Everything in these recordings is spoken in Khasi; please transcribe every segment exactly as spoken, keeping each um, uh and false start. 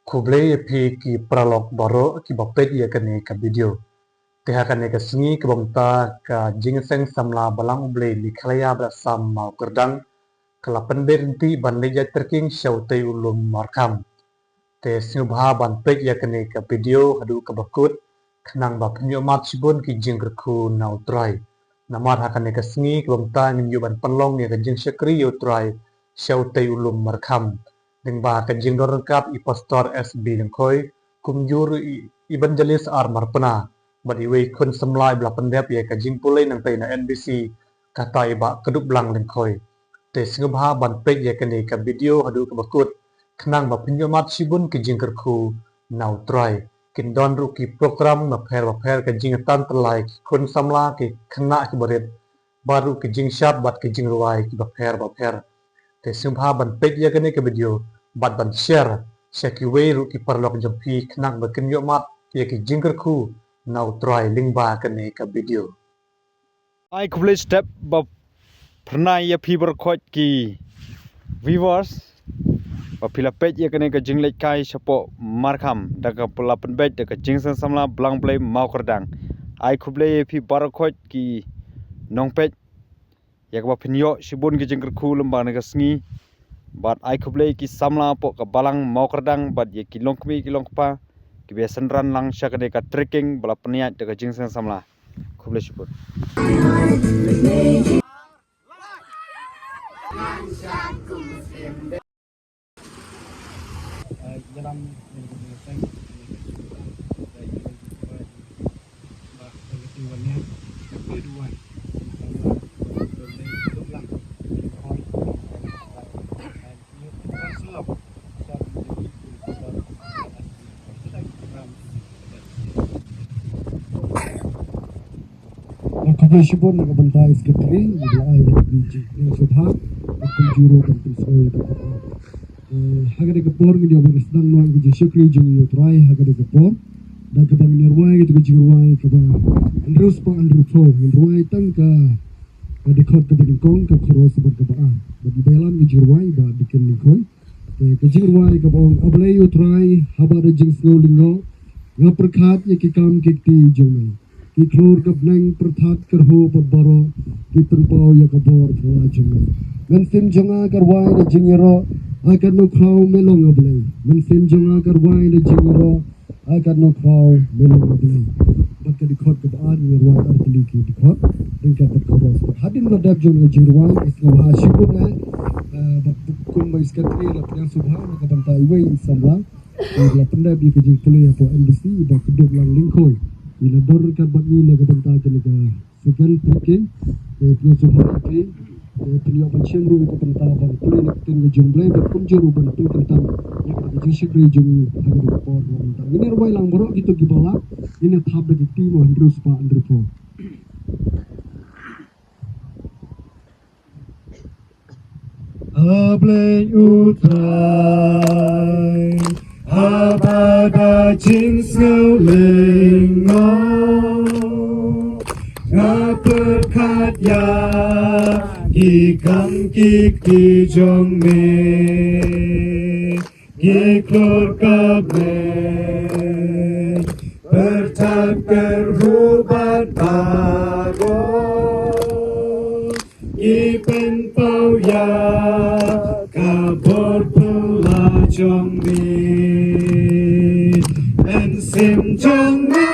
Khublei ïa phi ki paralok baroh kiba peit ïa kane ka video. Te ha kane ka sngi kaba mynta ka Jingïaseng Samla Balang U Blei Meghalaya bad Assam Mawkyrdang ka la pynbeit ryntih ban leit ïaid trekking sha utei u lum Markham. Te sngewbha ban peit ïa kane ka video haduh kaba kut khnang ba phin ïohmad shibun ki jingkyrkhu na U Trai. Namar ha kane ka sngi kaba mynta ngin ïoh ban pynlong ïa ka jingshakri ïa U Trai sha utei u lum Markham. Lyngba ka jingdon ryngkat i Pastor S B Lyngkhoi, kumjuh i Evangelist R Marpna, bad iwei i khun samla iba la pyndep ïa ka jingpule nangtei na N B C, kata i Bah Kduplang Lyngkhoi. Te sngewbha ban peit ïa kane ka video haduh kaba kut khnang ba phin ïohmad shibun ki jingkyrkhu na U Trai. Kin don ruh ki program bapher bapher, ka jingïatantalai ki khun samla, ki khynnah kiba rit, bad ruh ki jingshad bad ki jingrwai kiba pher bapher. Te sngewbha ban peit ïa kane ka video bad ban share sha kiwei ruh ki paralok jong phi khnang ba kin ïohmad ïa ki jingkyrkhu na U Trai lyngba kane ka video. Ai khublei step ba pyrnai ïa phi baroh khoit ki viewers ba phi la peit ïa kane ka jingleit kai shapoh Markham da kaba la pynbeit da ka Jingïaseng Samla Balang U Blei Mawkyrdang. Ai khublei ïa phi baroh khoit ki nongpeit ïa kaba phin ïoh shibun ki jingkyrkhu lyngba kane ka sngi. Bad ai khublei ki samla hapoh ka Balang Mawkyrdang bad ïa ki longkmie ki longkpa kiba ïa synran lang sha kane ka trekking ba la pynïaid da ka Jingïaseng Samla. Khublei shibun. Khublei shibun na ka bynta i Secretary, i la ai ka jingkyrkhu sngewbha, bad kumjuh ruh ban pynsngew ïa ka. Eh, ha kane ka por ngin ïa wan sdang noh ïa ka jingshakri jong U Trai ha kane ka por. Da kaba ngin ïa rwai ïa ka jingrwai kaba hynriew spah hynriew phew, ngin rwai tang ka, ka dkhot kaba nyngkong, ka chorus bad kaba ar. Bad i ba ïalam ka jingrwai i Bah Deacon Lyngkhoi. Te ka jingrwai kaba ong: A Blei U Trai, haba da jingsngew lyngngoh nga pyrkhat ïa ki kam ki kti jong me. Ki khlur ka bneng, pyrthat kyrhuh bad baroh ki pynpaw ïa ka bor phylla jong me. Mynsiem jong nga ka rwai da jingïaroh, ha katno khraw me long A Blei. Mynsiem jong nga ka rwai da jingïaroh, ha katno khraw me long A Blei. Bad ka dkhot kaba ar, ngin rwai ar tylli ki dkhot ryngkat bad ka chorus. Bad hadien ba la dep jong ka jingrwai, sngewbha shibun eh, eh, bad kumba i Secretary la pynïasoh bha na ka bynta iwei i samla. Te la pyndep ïa ka jingpule hapoh N B C i Bah Kduplang Lyngkhoi. I la don ryngkat bad ngi na ka bynta kane ka second trekking. Te pynïasoh bha ïa phi. Te phin ïoh ban shim ruh ïa ka bynta ban pule na ka ktien ka jong U Blei bad kumjuh ruh ban pynkyntang ïa ka jingshakri jong ngi ha kane ka por. Ngin ïa rwai lang baroh kito kiba lah. Ngin ïa thap da ka kti mo hynriew spah hynriew phew. A Blei U Trai, haba da jingsngew lyngngoh nga pyrkhat ïa ki kam ki kti jong me. Ki khlur ka bneng, pyrthat kyrhuh bad baroh ki pynpaw ïa ka bor phylla jong me. Mynsiem jong nga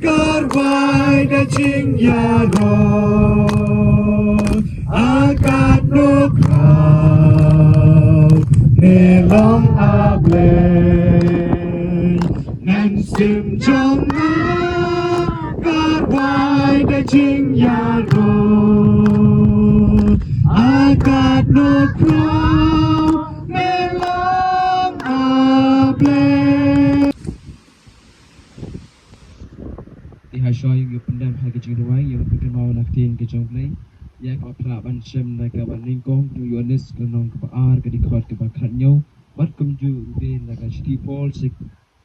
ka rwai da jingïaroh, ha katno khraw me long A Blei. Mynsiem jong nga ka rwai da jingïaroh, ha katno khraw me long A Blei. Te ha shuwa ïa u pyndep ha ka jingrwai, ïa u pynkynmaw na ka ktien ka jong U Blei, ïa kaba phi lah ban shem na kaba nyngkong, ka Ïoannis ka lynnong kaba ar, ka dkhot kaba khathynñiew, bad kumjuh ruh na ka shithi Paul sha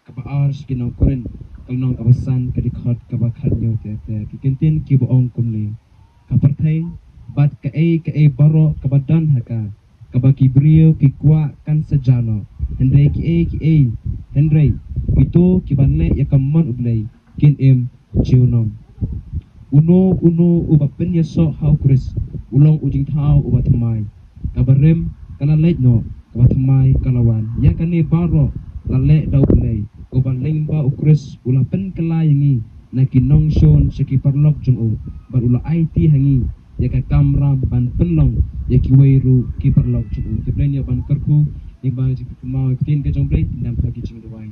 kaba ar sha ki nong Korinth, ka lynnong kaba san, ka dkhot kaba khathynñiew ter ter. Ki kyntien kiba ong kumne: Ka pyrthei bad kaei kaei baroh kaba don ha ka, kaba ki briew ki kwah, kan sa jah noh, Hynrei kiei kiei, hynrei kito kiba leh ïa ka mon U Blei kin im junom. Uno uno uba pynïasoh ha U Khrist u long u jingthaw uba thymmai. Kaba rim ka la leit noh, kaba thymmai ka la wan. Ïa kane baroh la leh da U Blei, uba lyngba U Khrist u la pynkylla ïa ngi na ki nongshun sha ki paralok jong u, bad u la aiti ha ngi ïa ka kamram ban pynlong ïa kiwei ruh ki paralok jong u. Te Blei un ïa ban kyrkhu lyngba ka jingpynpaw ïa ka ktien ka jong U Blei, te ngin ïa pyrkhat ha ki jingduwai.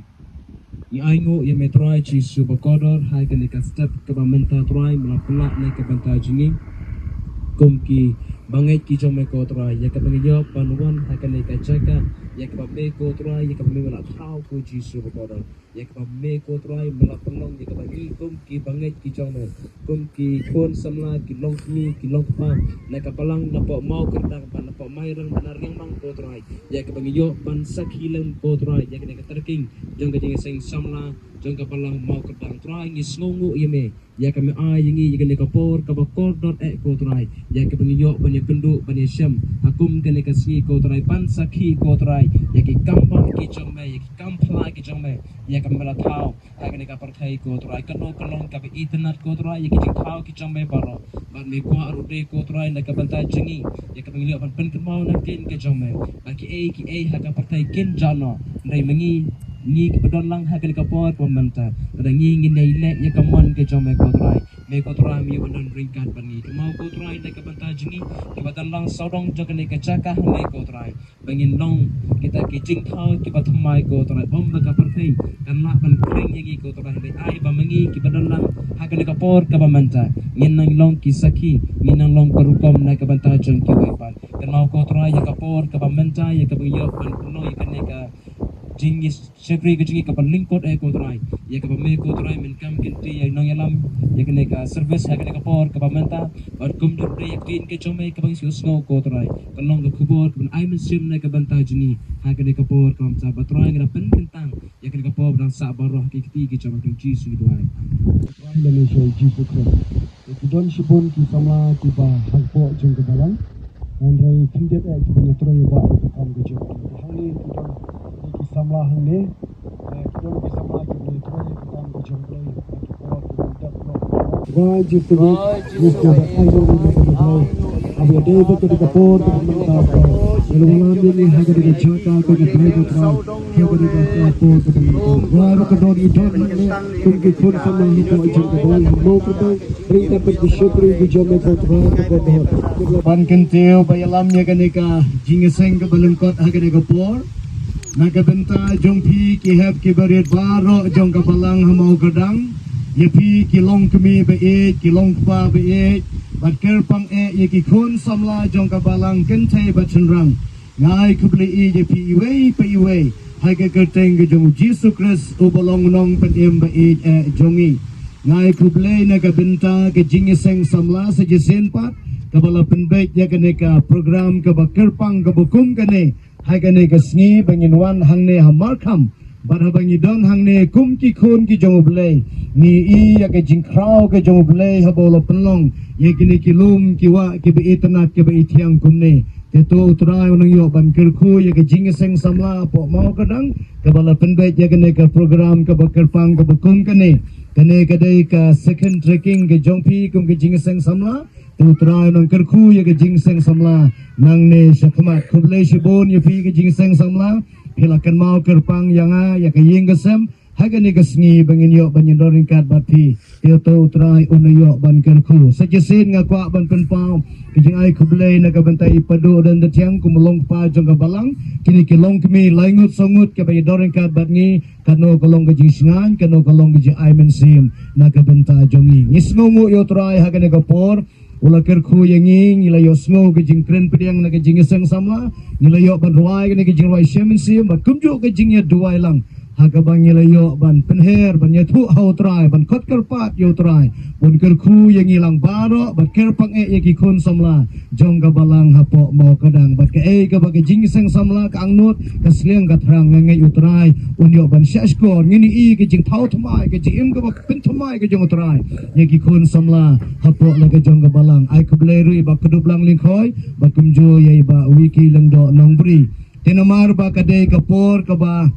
Ngi ainguh ïa me Trai Jisu bakordor, ha kane ka step kaba mynta Trai, me la pynlah na ka bynta jong ngi kum ki bangeit ki jong me ko Trai, ïa kaba ngi ïoh ban wan ha kane ka jaka, ïa kaba me ko Trai, ïa kaba me la thaw ko Jisu bakordor. Ïa kaba me ko Trai me la pynlong ïa kaba ngi kum ki bangeit ki jong me, kum ki khun samla, ki longkmie, ki longkpa na ka balang napoh Mawkyrdang bad napoh Mairang bad na Riangmang ko Trai. Ïa kaba ngi ïoh ban sakhi lem ko Trai ïa kane ka tyrking jong ka jingïaseng samla jong ka balang Mawkyrdang. Trai ngi sngewnguh ïa me ïa ka me ai ïa ngi ïa kane ka por kaba kordor eh ko Trai, ïa kaba ngi ïoh ban ïa pynduh ban ïa shem ha kum kane ka sngi ko Trai ban sakhi ko Trai ïa ki kam bha ki jong me, ïa ki kam phylla ki jong me, ïa ka me la thaw ha kane ka pyrthei ko Trai. Kano ka long kaba itynnad ko Trai ïa ki jingthaw ki jong me baroh, bad me kwah ruh de ko Trai na ka bynta jong ngi ïa kaba ngi ïoh ban pynkynmaw na ka ktien ka jong me. Ba kiei kiei ha ka pyrthei kin jah noh, hynrei ma ngi, ngi kiba don lang ha kane ka por kaba mynta, lada ngi ngin ïai leh ïa ka mon ka jong me ko Trai, me ko Trai me ïoh ban don ryngkat bad ngi. Kynmaw ko Trai na ka bynta jong ngi kiba don lang sawdong jong kane ka jaka hangne ko Trai, ba ngin long kita ki jingthaw kiba thymmai ko Trai, ym ba ka pyrthei kan lah ban khring ïa ngi ko Trai, hynrei ai ba ma ngi kiba don lang ha kane ka por kaba mynta ngin nang long ki sakhi, ngin nang long ka rukom na ka bynta jong kiwei pat. Kynmaw ko Trai ïa ka por kaba mynta ïa kaba ngi ïoh ban pynlong ïa kane ka jingïashakri ka jong ngi kaba lyngkot eh ko Trai, ïa kaba me ko Trai men kam kynti ïa nongïalam ïa kane ka service ha kane ka por kaba mynta, bad kumjuh ruh ïa ka ktien ka jong me kaba ngi sngewsngew ko Trai, kan long ka khubor kaban ai mynsiem na ka bynta jong ngi ha kane ka por kaba mynta. Bad Trai ngi la pynkyntang ïa kane ka por ba dang sah baroh ha ki kti ki jong me, ha ka kyrteng Jisu ngi duwai. Trai lane sha Jisu Khrist. Te ki don shibun ki samla kiba hapoh jong ka balang, hynrei khyndiat eh kiba ngi trei ïa ba ka kam ka jong ki. Hangne ki don ki samla hangne, eh, ki don ki samla kiba ngi trei ïa ka kam ka jong Blei. Ba ki por kiba ngi dap noh. Trai Jisu Khrist, Jisu ba ai jong ngi na ka Blei. Aba ïadei bad kane ka por kaba mynta Trai. Ïa la wallam ïa ngi ha kane ka jaka ko Blei ko Trai. Ha kane ka por kaba mynta Trai, ba ka don i don hangne kum ki khun samla hapoh jong ka balang ha Mawkyrdang. Ban kyntiew ba ïalam ïa kane ka jingïaseng kaba lyngkot ha kane ka por. Na ka bynta jong phi ki hep ki barit baroh jong ka balang ha Mawkyrdang, ïa phi ki longkmie ba ïeit, ki longkpa ba ïeit, bad kyrpang eh ïa ki khun samla jong ka balang kynthei bad shynrang. Nga ai khublei ïa phi iwei pa iwei ha ka kyrteng ka jong u Jisu Khrist uba long u nongpynim ba ïeit eh jong ngi. Nga ai khublei na ka bynta ka jingïaseng samla sa shisien pat kaba la pynbeit ïa kane ka program kaba kyrpang kaba kum kane ha kane ka sngi ba ngin wan hangne ha Markham. Bad haba ngi don hangne kum ki khun ki jong U Blei, ngi i ïa ka jingkhraw ka jong U Blei haba u la pynlong ïa kine ki lum ki wah kiba itynnad kiba ithiang kumne. Te to U Trai un nang ïoh ban kyrkhu ïa ka jingïaseng samla hapoh Mawkyrdang kaba la pynbeit ïa kane ka program kaba kyrpang kaba kum kane. Kane ka dei ka second trekking ka jong phi kum ka jingïaseng samla. Te U Trai un nang kyrkhu ïa ka jingïaseng samla nangne shakhmat. Khublei shibun ïa phi ka jingïaseng samla. Phi la kynmaw kyrpang ïa nga, ïa ka ïing ka sem ha kane ka sngi ba ngin ïoh ban ïadon ryngkat bad phi. Te to U Trai un ïoh ban kyrkhu. Sa shisien nga kwah ban pynpaw ka jingai khublei na ka bynta i Padu Dendatiang kum u longkpa jong ka balang. Kine ki longkmie lai ngut saw ngut kiba ïadon ryngkat bad ngi, kano ka long ka jingshngaiñ, kano ka long ka jingai mynsiem na ka bynta jong ngi. Ngi sngewnguh ïa U Trai ha kane ka por. U la kyrkhu ïa ngi, ngi la ïohsngew ka jingkren pdiang na ka jingïaseng samla, ngi la ïoh ban rwai kane ka jingrwai shem mynsiem bad kumjuh ka jingïaduwai lang. Ha kaba ngi la ïoh ban pynher, ban ïathuh ha U Trai, ban khot kyrpad ïa U Trai, ban kyrkhu ïa ngi lang baroh, ban kyrpang eh ïa ki khun samla jong ka balang hapoh Mawkyrdang. Bad kaei kaba ka jingïaseng samla ka angnud, ka sliang ka thrang, nga ngeit U Trai un ïoh ban shahshkor. Ngin ïohi ka jingthaw thymmai, ka jingim kaba pynthymmai ka jong U Trai ïa ki khun samla hapoh la ka jong ka balang. Ai khublei ruh ïa i Bah Kdup Lang Lyngkhoi bad kumjuh ïa i Bah Wiki Lyngdoh Nongbri. Te namar ba ka dei ka por kaba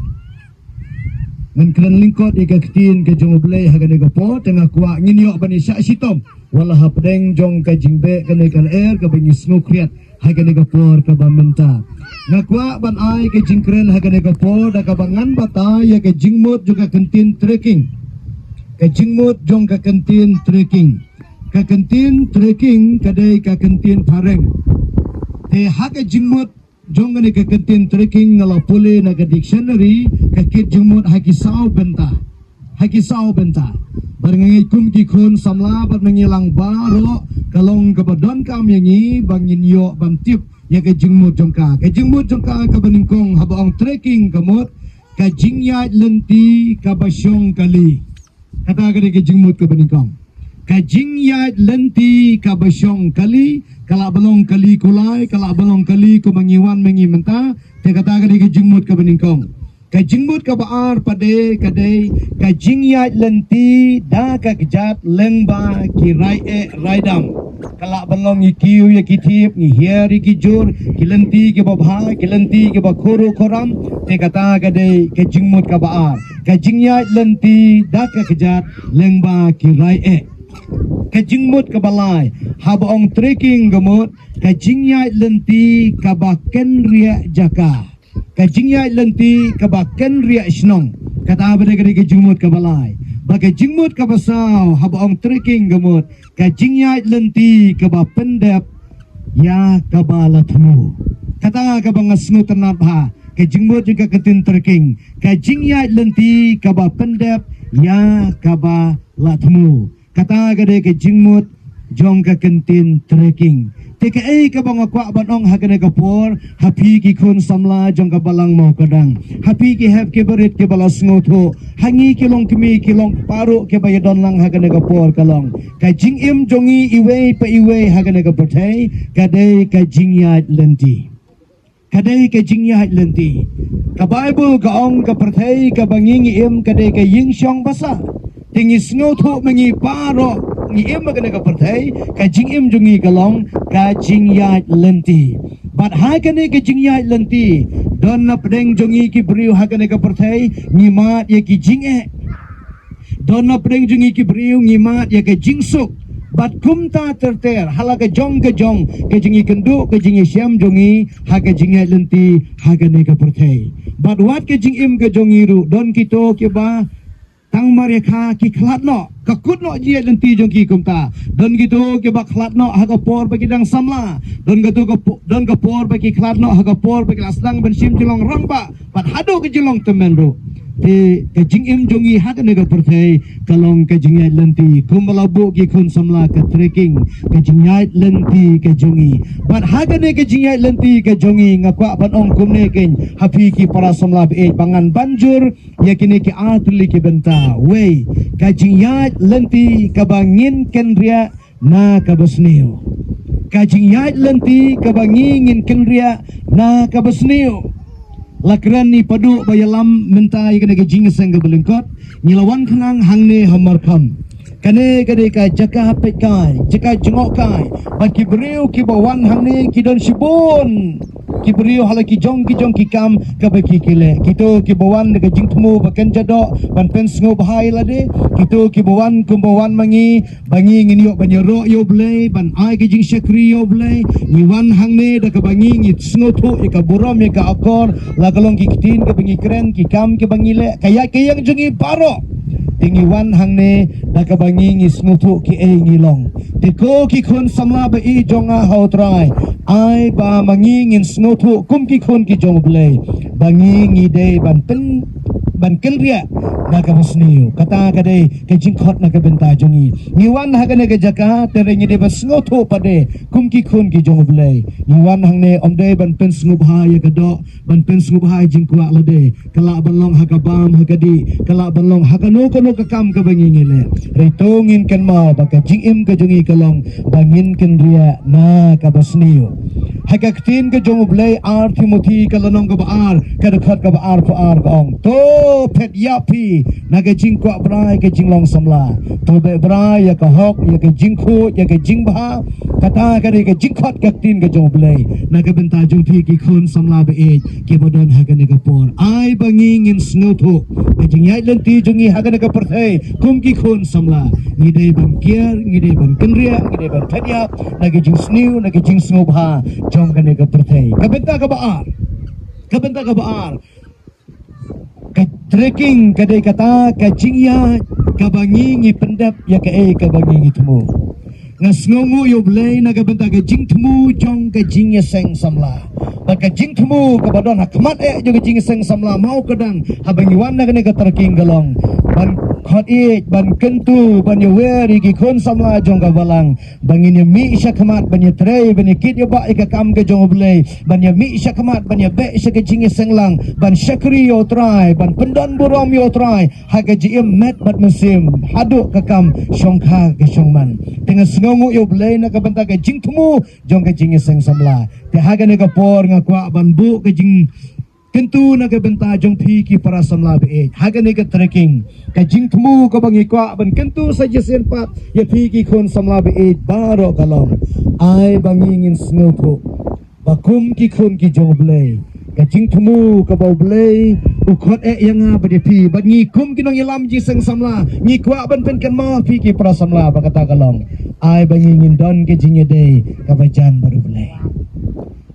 ngan kren lyngkot ïa ka ktien ka jong U Blei ha kane ka por, te nga kwah ngin ïoh ban ïa shah shitom wat la hapdeng jong ka jingbeh kane ka lyer kaba ngi sngewkhriat ha kane ka por kaba mynta. Nga kwah ban ai ka jingkren ha kane ka por da kaba ngan batai ïa ka jingmut jong ka kyntien trekking. Ka jingmut jong ka kyntien trekking. Ka kyntien trekking ka dei ka kyntien phareng. Te ha ka jingmut jong kane ka kyntien trekking nga la pule na ka dictionary, ka kit jingmut ha ki saw bynta. Ha ki saw bynta. Bad nga ngeit kum ki khun samla bad ma ngi lang baroh ka long kaba donkam ïa ngi ba ngin ïoh ban tip ïa ka jingmut jong ka. Ka jingmut jong ka kaba nyngkong haba ong trekking ka mut ka jingïaid lynti kaba shong kali. Kata ka dei ka jingmut kaba nyngkong. Ka jingïaid lynti kaba shong kali, ka lah ban long kali kulai, ka lah ban long kali kumba ngi wan ma ngi mynta, te kata ka dei ka jingmut kaba nyngkong. Ka jingmut kaba ar pat de ka dei ka jingïaid lynti da ka kjat lyngba ki rai eh rai dam. Ka lah ban long ngi kiew ïa ki thiep, ngi hiar ïa ki jur, ki lynti kiba bha, ki lynti kiba khuru khuram, te kata ka dei ka jingmut kaba ar. Ka jingïaid lynti da ka kjat lyngba ki rai eh. Ka jingmut kaba lai, haba ong trekking ka mut ka jingïaid lynti kaba kynriah jaka. Ka jingïaid lynti kaba kynriah shnong. Kata ba dei ka dei ka jingmut kaba lai. Ba ka jingmut kaba saw, haba ong trekking ka mut ka jingïaid lynti kaba pyndep ïa kaba la thmu. Kata kaba nga sngewtynnat bha, ka jingmut jong ka kyntien trekking, ka jingïaid lynti kaba pyndep ïa kaba la thmu. Kata ka dei ka jingmut jong ka kyntien trekking. Te kaei kaba nga kwah ban ong ha kane ka por, ha phi ki khun samla jong ka balang Mawkadang, ha phi ki hep ki barit kiba la sngewthuh, ha ngi ki longkmie ki longkpa ruh kiba ïadon lang ha kane ka por ka long, ka jingim jong ngi iwei pa iwei ha kane ka pyrthei ka dei ka jingïaid lynti. Ka dei ka jingïaid lynti. Ka Baibl ka ong ka pyrthei kaba ngi ngi im ka dei ka ïing shong basa. Te ngi sngewthuh ma ngi baroh ngi im ha kane ka pyrthei, ka jingim jong ngi ka long ka jingïaid lynti. Bad ha kane ka jingïaid lynti, don na pdeng jong ngi ki briew ha kane ka pyrthei ngi mad ïa ki jingeh. Don na pdeng jong ngi ki briew ngi mad ïa ka jingsuk. Bad kumta ter ter, ha la ka jong ka jong ka jingïakynduh ka jingïashem jong ngi ha ka jingïaid lynti ha kane ka pyrthei. Bad wat ka jingim ka jong ngi ruh don kito kiba tang mar ïa ka ki khlad noh, ka kut noh jingïaid lynti jong ki kumta. Don kito kiba khlad noh ha ka por ba ki dang samla. Don kito ka po-, don ka por ba ki khlad noh ha ka por ba ki la sdang ban shim jinglong rangbah. Bad haduh ka jinglong tymmen ruh. Te ka jingim jong ngi ha kane ka pyrthei ka long ka jingïaid lynti. Kumba la buh ki khun samla ka trekking, ka jingïaid lynti ka jong ngi. Bad ha kane ka jingïaid lynti ka jong ngi nga kwah ban ong kumne kein ha phi ki para samla ba ïeit ba ngan ban jur ïa kine ki ar tylli ki bynta. Wei, ka jingïaid lynti kaba ngin kynriah na kaba sniew. Ka jingïaid lynti kaba ngi ngin kynriah na kaba sniew. La kren i Paduh ba ïalam mynta ïa kane ka jingïaseng kaba lyngkot, ngi la wan khnang hangne ha Markham. Kane ka dei ka jaka peitkai, jaka jngohkai. Bad ki briew kiba wan hangne ki don shibun ki briew ha la ki jong ki jong ki kam kaba ki ki leh. Kito kiba wan da ka jingthmu ba kynja doh ban pynsngewbha ïa lade. Kito kiba wan kumba wan ma ngi, ba ngi ngin ïoh ban ïaroh ïa U Blei, ban ai ka jingshakri ïa U Blei. Ngi wan hangne da kaba ngi ngi sngewthuh ïa ka burom ïa ka akor, la ka long ki ktien kaba ngi kren, ki kam kiba ngi leh, ka ïaid ka ïeng jong ngi baroh. Te ngi wan hangne da kaba ngi ngi sngewthuh kiei ngi long. Te ko ki khun samla ba ïeit jong nga ha U Trai, ai ba ma ngi ngin sngewthuh kum ki khun ki jong U Blei ba ngi ngi dei ban pyn, ban kynriah na kaba sniew. Kata ka dei ka jingkhot na ka bynta jong ngi. Ngi wan ha kane ka jaka te ngi dei ban sngewthuh pat de kum ki khun ki jong U Blei. Ngi wan hangne ym dei ban pynsngewbha ïa ka doh, ban pynsngewbha ïa jingkwah lade. Ka lah ban long ha ka bam ha ka dih, ka lah ban long ha kano kano ka kam kaba ngi ngi leh. Hynrei to ngin kynmaw ba ka jingim ka jong ngi ka long ba ngin kynriah na kaba sniew. Ha ka ktien ka jong U Blei, ar Timothi ka lynnong kaba ar, ka dkhot kaba arphew ar ka ong: To phet ïap phi na ka jingkwah brai ka jinglong samla. To beh brai ïa ka hok, ïa ka jingkhuid, ïa ka jingbha. Kata ka dei ka jingkhot ka ktien ka jong U Blei na ka bynta jong phi ki khun samla ba ïeit kiba don ha kane ka por. Ai ba ngi ngin sngewthuh ka jingïaid lynti jong ngi ha kane ka pyrthei kum ki khun samla. Ngi dei ban kiar, ngi dei ban kynriah, ngi dei ban phet ïap na ka jingsniew, na ka jingsngewbha jong kane ka pyrthei. Ka bynta kaba ar, ka bynta kaba ar, ka trekking ka dei kata ka jingïaid kaba ngi ngi pyndep ïa kaei kaba ngi ngi thmu. Nga sngewnguh ïa U Blei na ka bynta ka jingthmu jong ka jingïaseng samla. Bad ka jingthmu kaba don ha khmat eh jong ka jingïaseng samla, mawkha dang haba ngi wan na kane ka trekking ka long ban khot ïeit, ban kyntu, ban ïawer ïa ki khun samla jong ka balang, ba ngin ïa mih shakhmat, ban ïa trei, ban ïa kit ïa bah ïa ka kam ka jong U Blei, ban ïa mih shakhmat, ban ïa beh sha ka jingïaseng lang, ban shakri ïa U Trai, ban pyndon burom ïa U Trai ha ka jingim met bad mynsiem, haduh ka kam shongkha ka shongman. Te nga sngewnguh ïa U Blei na ka bynta ka jingthmu jong ka jingïaseng samla. Te ha kane ka por nga kwah ban buh ka jing kyntu na ka bynta jong phi ki para samla ba ïeit ha kane ka trekking. Ka jingthmu kaba ngi kwah ban kyntu sa shisien pat ïa phi ki khun samla ba ïeit baroh ka long: Ai ba ngi ngin sngewthuh ba kum ki khun ki jong U Blei, ka jingthmu kaba U Blei u khot eh ïa nga bad ïa phi, bad ngi kum ki nongïalam jingïaseng samla, ngi kwah ban pynkynmaw phi ki para samla ba kata ka long: Ai ba ngi ngin don ka jingïadei kaba jan bad U Blei.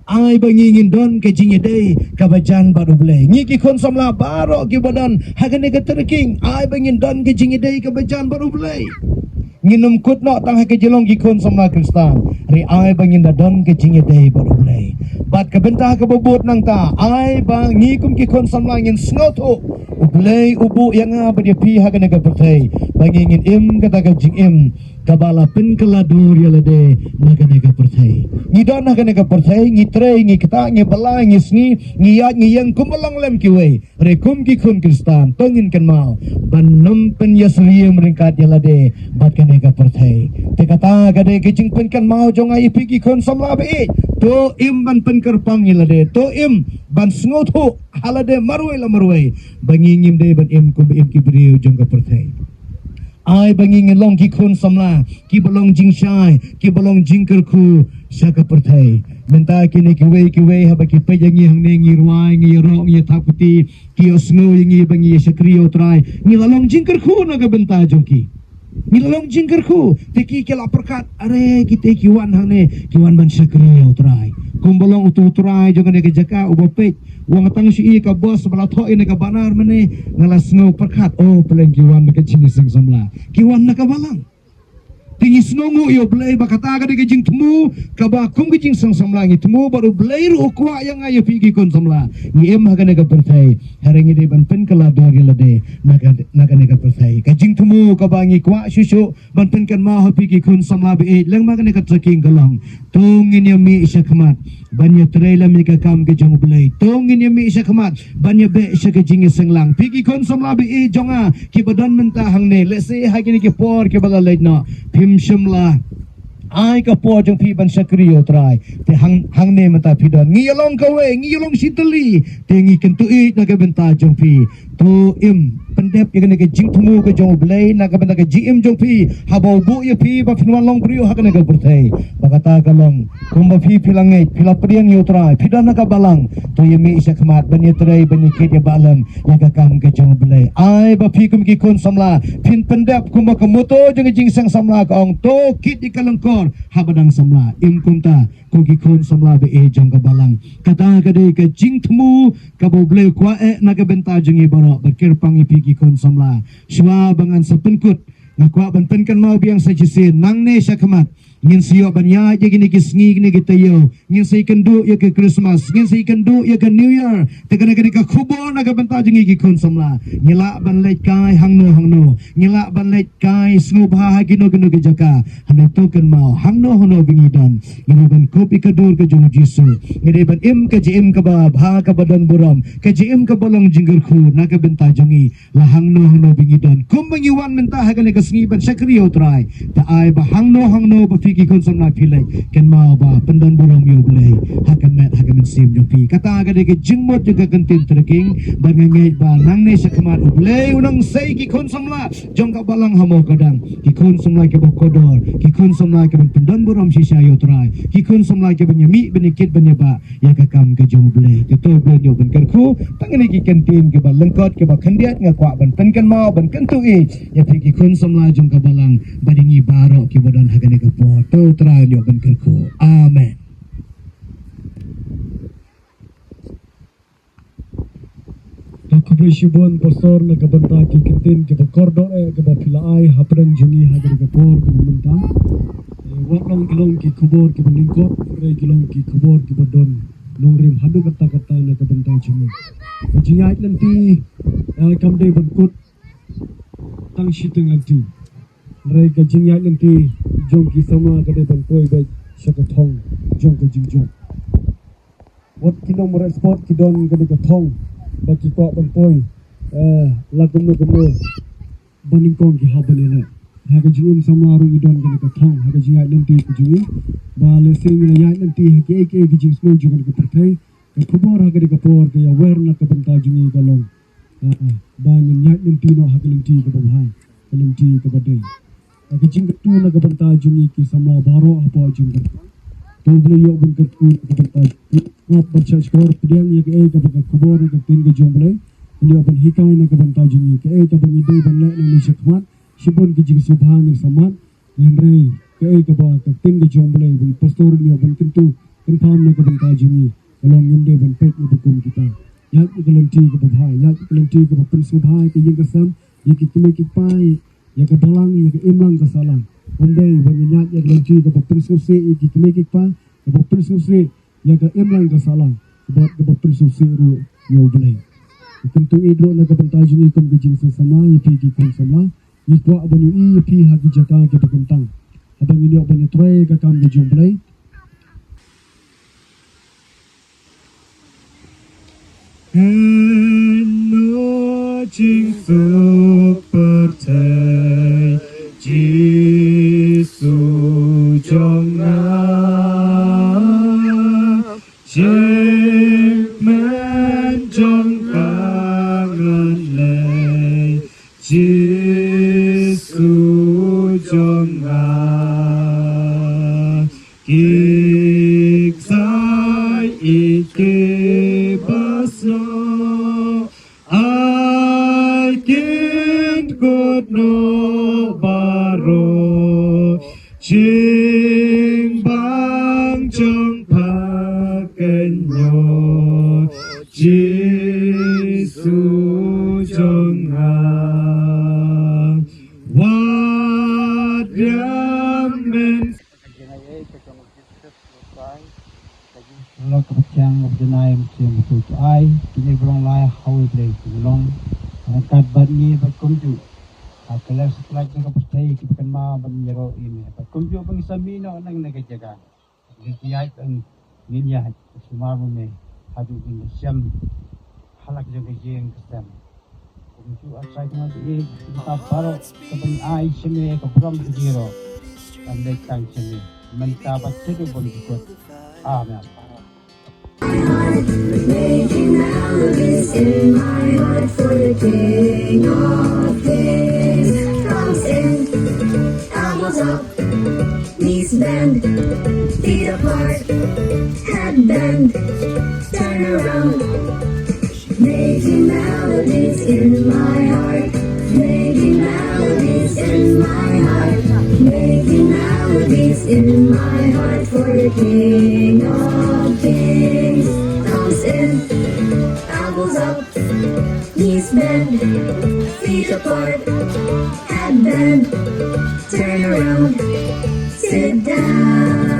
Ai ba ngi ngin don ka jingïadei kaba jan bad U Blei. Ngi ki khun samla baroh kiba don ha kane ka trekking, ai ba ngin don ka jingïadei kaba jan bad U Blei. Ngin ym kut noh tang ha ka jinglong ki khun samla Khristan, hynrei ai ba ngin da don ka jingïadei bad U Blei. Bad ka bynta kaba bud nangta, ai ba ngi kum ki khun samla ngin sngewthuh U Blei u buh ïa nga bad ïa phi ha kane ka pyrthei ba ngi ngin im kata ka jingim kaba la pynkylla dur ïa lade na kane ka pyrthei. Ngi don ha kane ka pyrthei, ngi trei, ngi ktah, ngi bylla, ngi sngi, ngi ïaid, ngi ïeng kumba long lem kiwei. Hynrei kum ki khun Khristan, to ngin kynmaw ban nym pynïasyriem ryngkat ïa lade bad kane ka pyrthei. Te kata ka dei ka jingpynkynmaw jong nga ïa phi ki khun samla ba ïeit. To im ban pynkyrpang ïa lade, to im ban sngewthuh ha lade marwei la marwei ba ngi ngim dei ban im kumba im ki briew jong ka pyrthei. Ai ba ngi ngin long ki khun samla kiba long jingshai, kiba long jingkyrkhu sha ka pyrthei. Mynta kine kiwei kiwei haba ki peit ïa ngi hangne, ngi rwai, ngi ïaroh, ngi ïathap kti, ki ïohsngew ïa ngi ba ngi ïa shakri ïa U Trai, ngi la long jingkyrkhu na ka bynta jong ki. Ngi la long jingkyrkhu. Te ki ki la pyrkhat, are, kite ki wan hangne, ki wan ban shakri ïa U Trai. Kumba long utu U Trai jong kane ka jaka uba peit, u ong, tang shu i ka bos ba la thoh ïa kane ka banar mynne, nga la sngew pyrkhat, oh, pyrleng ki wan na ka jingïaseng samla, ki wan na ka balang. Te ngi sngewnguh ïa U Blei ba kata ka dei ka jingthmu kaba kum ka jingïaseng samla ngi thmu, bad U Blei ruh u kwah ïa nga ïa phi ki khun samla ngi im ha kane ka pyrthei, hynrei ngi dei ban pynkylla dur ïa lade na ka, na kane ka pyrthei. Ka jingthmu kaba ngi kwah shuh shuh ban pynkynmaw ha phi ki khun samla ba ïeit lyngba kane ka trekking ka long: To ngin ïa mih shakhmat ban ïa trei lem ïa ka kam ka jong U Blei. To ngin ïa mih shakhmat ban ïa beh sha ka jingïaseng lang. Phi ki khun samla ba ïeit jong nga kiba don mynta hangne, lehse ha kine ki por kiba la leit noh phim shym la ai ka por jong phi ban shakri ïa U Trai. Te hang, hangne mynta phi don. Ngi ïa long kawei, ngi ïa long shi tylli. Te ngi kyntu ïeit na ka bynta jong phi. To im pyndep ïa kane ka jingthmu ka jong U Blei na ka bynta ka jingim jong phi, haba u buh ïa phi ba phin wan long briew ha kane ka pyrthei. Ba kata ka long, kumba phi phi la ngeit, phi la pdiang ïa U Trai, phi don na ka balang, to ïa mih shakhmat ban ïa trei, ban ïa kit ïa bah lem ïa ka kam ka jong U Blei. Ai ba phi kum ki khun samla phin pyndep kumba ka motto jong ka jingïaseng samla ka ong: To kit ïa ka lyngkor haba dang samla. Im kumta, ko ki khun samla ba ïeit jong ka balang. Kata ka dei ka jingthmu kaba U Blei u kwah eh na ka bynta jong ngi baroh. Bad kyrpang ïa phi ki khun samla, shuwa ba ngan sa pynkut, nga kwah ban pynkynmaw biang sa shisien, nangne shakhmat ngin sa ïoh ban ïaid ïa kine ki sngi, kine ki taïew, ngin sa ïakynduh ïa ka Christmas, ngin sa ïakynduh ïa ka New Year. Te kane ka dei ka khubor na ka bynta jong ngi ki khun samla. Ngi lah ban leit kai hangno hangno, ngi lah ban leit kai sngewbha ha kino kino ki jaka. Hynrei to kynmaw, hangno hangno ba ngi don, ngi dei ban kup ïa ka dur ka jong U Jisu. Ngi dei ban im ka jingim kaba bha, kaba don burom, ka jingim kaba long jingkyrkhu na ka bynta jong ngi. La hangno hangno ba ngi don, kumba ngi wan mynta ha kane ka sngi ban shakri ïa U Trai, te ai ba hangno hangno ba phi Ki khun samla phi leh, kynmaw ba pyndon burom ïa U Blei ha ka met ha ka mynsiem jong phi. Kata ka dei ka jingmut jong ka ktien tyrking, ba nga ngeit ba nangne shakhmat U Blei u nang sei ki khun samla jong ka balang ha Mawkadang, ki khun samla kiba kordor, ki khun samla kiba pyndon burom shisha ïa U Trai, ki khun samla kiba ïa mih ban ïa kit ban ïa bah ïa ka kam ka jong U Blei. Te to U Blei un ïoh ban kyrkhu. Tang kine ki ktien kiba lyngkot kiba khyndiat nga kwah ban pynkynmaw ban kyntu ïa phi ki khun samla jong ka balang bad ïa ngi baroh kiba don ha kane ka por. To U Trai un ïoh ban kyrkhu. Amen. To khublei shibun Pastor na ka bynta ki ktien kiba kordor eh kiba phi la ai hapdeng jong ngi ha kane ka por kaba mynta. Eh, wat long ki long ki khubor kiba lyngkot, hynrei ki long ki khubor kiba don nongrim haduh katta katta na ka bynta jong ngi. Ka jingïaid lynti, eh, kam dei ban kut tang shiteng lynti. Hynrei ka jingïaid lynti jong ki samla ka dei ban poi beit sha ka thong jong ka jingjop. Wat ki nongmareh sport ki don kane ka thong ba ki kwah ban poi, eh, la kumno kumno ba nyngkong ki hap ban ïaleh. Ha ka jingim samla ruh ngi don kane ka thong ha ka jingïaid lynti ka jong ngi, ba lehse ngi la ïaid lynti ha kiei kiei ki jingsngew jong kane ka pyrthei. Ka khubor ha kane ka por ka ïawer na ka bynta jong ngi ka long, ah, ah, ba ngin ïaid lynti noh ha ka lynti kaba bha, ka lynti kaba dei. Ha ka jingkyntu na ka bynta jong ngi ki samla baroh hapoh jong ka. To U Blei ïoh ban kyrkhu na ka bynta jong ngi. Ngop ban shah shkor pdiang ïa kaei kaba ka khubor na ka ktien ka jong U Blei kan ïoh ban hikai na ka bynta jong ngi, kaei kaba ngi dei ban leh nangne shakhmat. Shibun ki jingsngewbha ngin sa mad. Hynrei kaei kaba ka ktien ka jong U Blei ba i pastor un ïoh ban kyntu kynpham na ka bynta jong ngi ka long ngim dei ban peit ïa ba kum kita. Ïaid ïa ka lynti kaba bha, ïaid ïa ka lynti kaba pynsngewbha ïa ka ïing ka sem, ïa ki kmie ki kpa, ïa ka balang, ïa ka imlang ka sahlang. Ym dei ban ïaid ïa ka lynti kaba pynsngewsih ïa ki kmie ki kpa, kaba pynsngewsih ïa ka imlang ka sahlang, kaba, kaba pynsngewsih ruh ïa U Blei. Kyntu ïa ruh na ka bynta jong ngi kum ka jingsngew samla ïa phi ki khun samla. Ngi kwah ban ïohi ïa phi ha ki jaka kiba kyntang haba ngin ïoh ban ïatrei ka kam ka jong U Blei. Hynno jingsuk pyrthei Jisu jong nga, jingmut jong ka ngan leh Jisu jong nga. Ki ksai ïeit kiba snoh, ai kin kut noh baroh. Jingbang jong pha kynnoh Jisu jong nga. Wat riam men. Ka jingaiei ka jong u Jisu Khrist u Trai, ka jingpynlong kaba thiang kaba janai, mynsiem utu utu ai, kine ba long lai ha u Blei ki long ryngkat bad ngi bad kumjuh ha ki leh satlak jong ka pyrthei kiba kynmaw ban ïaroh ïa me bad kumjuh ba ngi sa mih noh na kane ka jaka. Ngin ïaid, ngin ïaid sumar ma me haduh ngin da shem ha la ka jong ka ïing ka sem. Kumjuh A Trai Trai, ïa ka baroh kaba ngi ai sha me, ka burom ka jingïaroh kan leit tang sha me mynta bad shaduh ba ngi kut. Amen. Making melodies in my heart for the King of Kings comes in. Elbows up, knees bend, feet apart, head bend, turn around. Making melodies in my heart, making melodies in my heart, making melodies in my heart for the King of Kings comes in. Elbows up, knees bend, feet apart, head bend, turn around, sit down.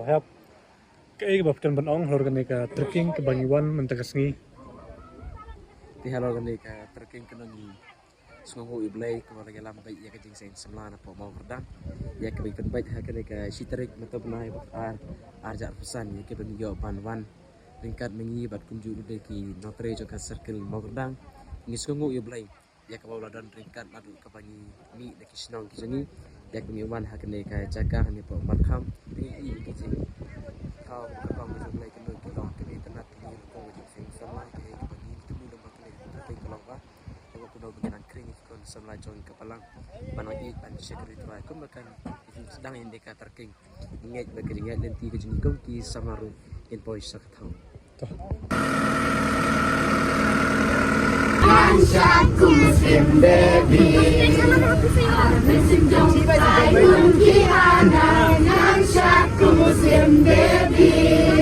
Hep. Kaei kaba phi kren ban ong halor kane ka trekking kaba ngi wan mynta ka sngi? Te halor kane ka trekking kane ngi sngewnguh ïa U Blei kaba la ïalam beit ïa ka jingseng samla na pdeng Mawkyrdang, ïa kaba ngi pynbeit ha kane ka shi tarik mynta u bnai ba ar, ar hajar arphew san, ïa kaba ngi ïoh ban wan ryngkat ma ngi bad kumjuh ruh de ki nongtrei jong ka circle Mawkyrdang. Ngi sngewnguh ïa U Blei ïa kaba u la don ryngkat naduh kaba ngi mih na ki shnong ki jong ngi, ïa kaba ngi wan ha kane ka jaka hangne pdeng Markham. Ngi ïohi ïa ki jingthaw kyrpang ka jong U Blei, kano ki long kane, tang na kine rukom ka jingseng samla, kaei kaba ngi thmu lyngba kane ka trekking ka long ba, haba kumno ba ngi nang khring ïa ki khun samla jong ka balang ban nang ïeit ban shakri Trai. Kumba kan sdang ïa kane ka trekking, ngi ngeit ba ka jingïaid lynti ka jong ngi kum ki samla ruh ngin poi sha ka thaw. Ngan shad kum Muslim baby. Muslim jong Trai kum ki ana. Ngan shad kum Muslim baby.